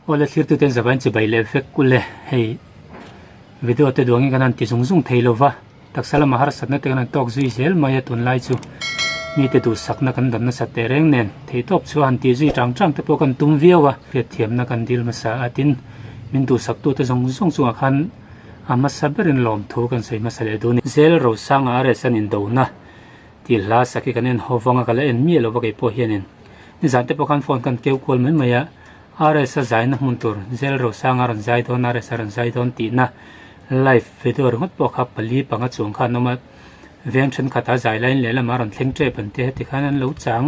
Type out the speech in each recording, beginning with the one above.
Awle thlirtuten zavain chibai leh vek ule hei video te duangin kan han ti zung zung thei lova taksa lama harsatna te kan han tawk zui zel mai a tunlai chu mite duhsakna kan dam nasat teh reng nen theihtawp chu a han tih zui tang tang te pawh kan tum viau a hriatthiamna kan dil hmasa a tin min duhsaktute zawng zawng chungah khan a hmasa berin lawmthu kan sawi hmasa leh duh a ni. Zel Rosanga RS an indona tih hla sak hi kan en ho vang a ka la en miah lova keipawh hianin nizan te pawh khan phone kan keu kual mai mai a. RS a zaina hmun tur Zel Rosanga rawn zai dawn RS a rawn zai dawn tihna live video ringawt pawh kha pali panga chuang kha an awm a, veng thenkhatah zai laiin lehlamah rawn thleng tep an tia heti khan an lo chang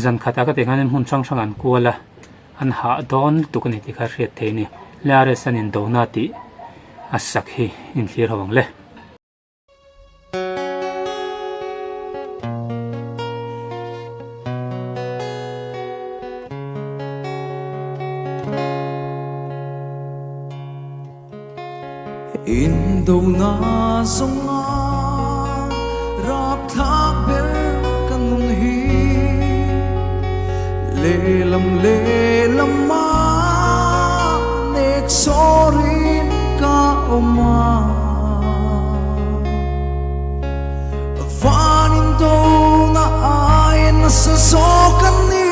zan khatah ka tih khan hmun hrang hrang an kual a, an hah dawn lutuk a ni tih kha hriat theih a ni. Le RS an indona tih a sak hi inthlir ho ang le. Indona zawnga rapthlak ber ka nun hi lehlam lehlama nek sawrin ka awm a. Van indona ai nasa zawk an ni.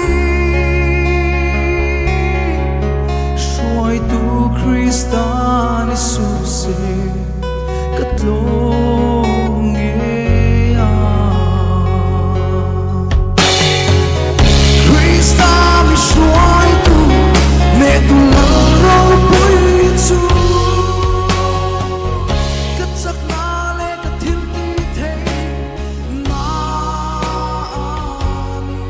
Hruaitu Krista ni suh se ka tlawm ngei a. Krista mi hruaitu nehtu lal ropui chu. Ka chakna leh ka thil ti thei na a ni.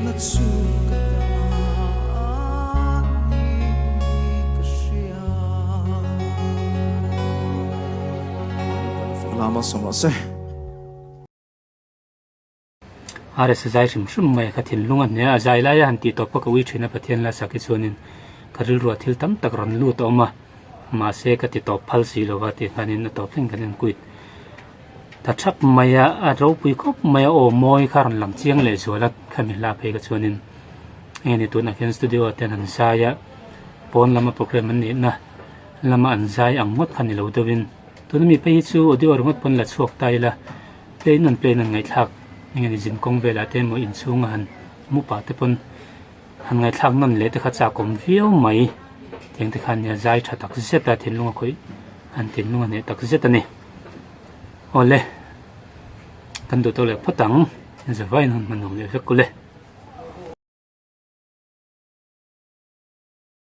Hlimna chu ka tan ni ka hria. Lama sawm rawh se. RS zai hrim hrim mai ka thinlung a hne a, zai laia han tih tawp kha ka ui thin a Pathian la sak hi chuanin ka rilruah thil tam tak rawn lut a awm a, mahse ka ti tawp phal si lova tih khanin a tawp thleng kan enkuit ta thap mai a, a ropui khawp mai a aw mawi kha rawn lang chiang leh zual a khami hla phei kha chuanin enge ni tunah khian studio ah te an han zai a, pawn lama program an nihna lama an zai ang ngawt kha ni lo deuhin tuna mi phei hi chu audio ringawt pawn la chhuak ta ila. Plane an plane an ngaihthlak eng nge zin kawng velah te emaw inchhunga han mu pah te pawn han ngaihthlak nawn leh te kha chak awm viau mai tiang te khan nia zai tha tak zet a thinlung a khawih an thinlung a hneh tak zet a ni awle kan duh tawh leh phawt ang zavaiin hun hman awm leh vek kule.